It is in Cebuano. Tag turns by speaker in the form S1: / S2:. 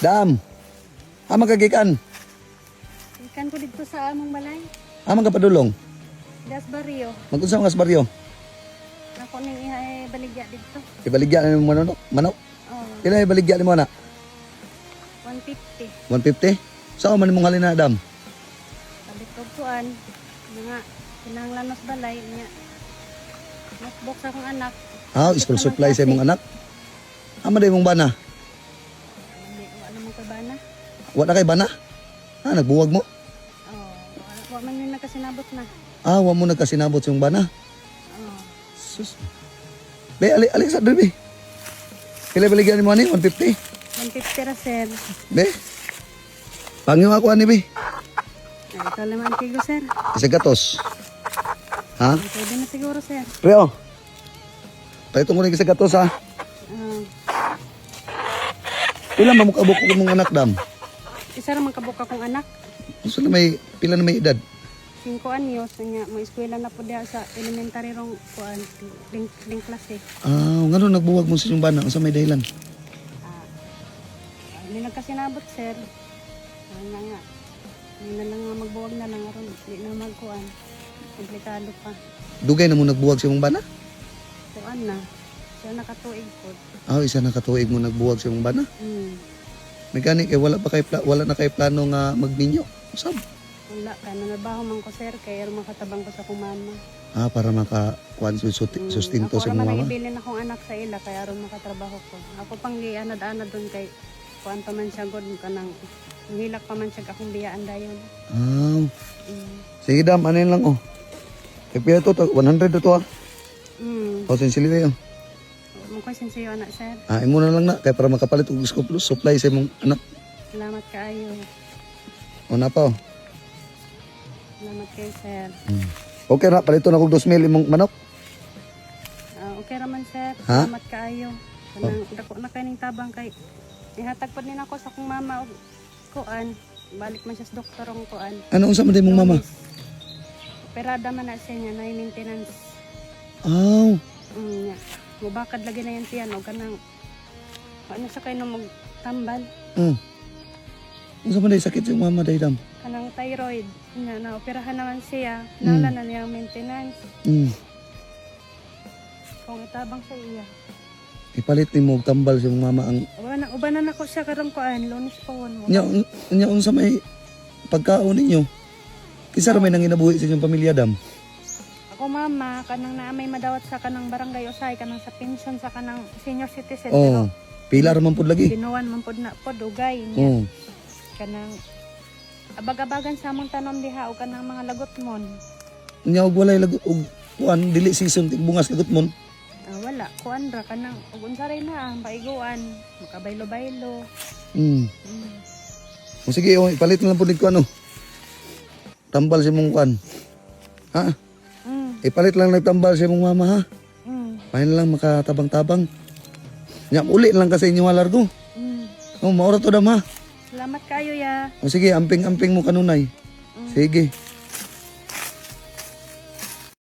S1: Dam. Ama ka gikan?
S2: Ikan ko dito sa among balay.
S1: Ama ka padulong?
S2: Das barrio.
S1: Magunsa mga sa baryo?
S2: Ako ning iha eh, baligya dito.
S1: Ibaligya na mo manok. Manok.
S2: Oh,
S1: Pila ibaligya nimo na?
S2: 150.
S1: 150. Saan man imong halin na, Dam?
S2: Palit og kuan. Mga kinahanglan mas balay nya. Notebook sa akong anak.
S1: Ah, school supply sa imong anak. Ama day imong bana?
S2: Hindi, wala man koy bana.
S1: Wa na kay bana? Ah, nagbuwag mo?
S2: Oh, wala, wa man yun nagkasinabot na.
S1: Ah, wa mo nagkasinabot sa imong bana.
S2: Oh,
S1: Sus. Be, ali ali sa diri. Pila baligya nimo ani? 150.
S2: 150 ra, sir.
S1: Be. Pangyo ako ani, be.
S2: Ay, ikaw naman tigo, sir.
S1: Isa gatos. Ha?
S2: Ay, pwede na siguro, sir.
S1: Pre, oh. Palito ko na isa gatos, ha.
S2: Ah,
S1: Pila man mo kabuk ko mong anak, Dam?
S2: Isa ra man kabuk akong anak.
S1: Unsa na may pila na may edad?
S2: 5 anyos nya mo eskwela na po diha sa elementary rong kuan ling, ling klase.
S1: Ah, ngano nagbuwag mo sa inyong bana? Unsa may dahilan?
S2: Ah, hindi nagkasinabot, sir. Ano nga. Hindi na lang nga magbuwag na lang aron. Hindi na magkuan. Komplikado pa.
S1: Dugay na mo nagbuwag sa imong bana?
S2: Kuan na. Siya nakatuig po.
S1: Ah, isa na katuig mo nagbuwag sa imong bana. May gani kay wala pa kay wala na kay plano nga magminyo. Usab.
S2: Wala ka. Nanarbaho man ko, sir. Kaya aron makatabang ko sa akong mama.
S1: Ah, para maka kuan sustento
S2: Ako
S1: sa imong
S2: naman ang
S1: mama.
S2: ibilin akong anak sa ila. Kaya aron makatrabaho ko. Ako pang gianad-anad doon kay kuan pa man siya god kanang hilak pa man siya akong biyaan dayon.
S1: Ah. Sige, Dam, ano yun lang oh. Kay pila to, 100 to ah. O sensili oh.
S2: Mo ko sinsiyo na, sir.
S1: Ah, imo na lang na kay para makapalit og school plus supply sa imong anak.
S2: Salamat kaayo.
S1: O na pa oh.
S2: Salamat kay sir.
S1: Okay ra, palito na kog 2,000 imong manok.
S2: Ah, okay raman, sir.
S1: Ha?
S2: Salamat kaayo. Kanang dako na kay ning tabang kay ihatag pod ni nako sa akong mama og kuan. Balik man siya sa doktor ang kuan.
S1: Ano unsa man day imong mama?
S2: Lunes. Operada man na siya niya na maintenance.
S1: Aw,
S2: Nya. Mubakad lagi na yan siya no kanang ano sa kay no magtambal
S1: Unsa man day sakit sa imong mama day, Dam?
S2: Kanang thyroid nya na operahan naman siya. Nala na niya ang maintenance kung itabang sa iya.
S1: Ipalit nimo og tambal sa imong mama ang
S2: Uban na nako siya karong kuan Lunes pa won mo.
S1: Nya unsa may pagkaon ninyo? Kinsa ra may nanginabuhi sa inyong pamilya, Dam?
S2: Ako mama, kanang naa may madawat sa kanang barangay usay, kanang sa pension sa kanang senior citizen.
S1: Oh, pila ra man pud
S2: Pero
S1: lagi.
S2: binuan man pod na pod dugay niya.
S1: Oh.
S2: Kanang abag-abagan sa among tanom diha o kanang mga lagot mon.
S1: Nya og walay lagot og kuan dili season tig bungas lagot mon.
S2: Ah, wala kuan ra kanang ug unsa ray na ang paiguan, makabaylo-baylo.
S1: O sige, oh, ipalit na lang pud ko ano. Tambal sa imong kuan. Ha? Ipalit lang nagtambal sa imong mama, ha. Pahin lang makatabang-tabang. Nya uli lang ka sa inyo largo. Oh, maura to, Dam, ha.
S2: Salamat kayo ya.
S1: O sige, amping-amping mo kanunay. Sige.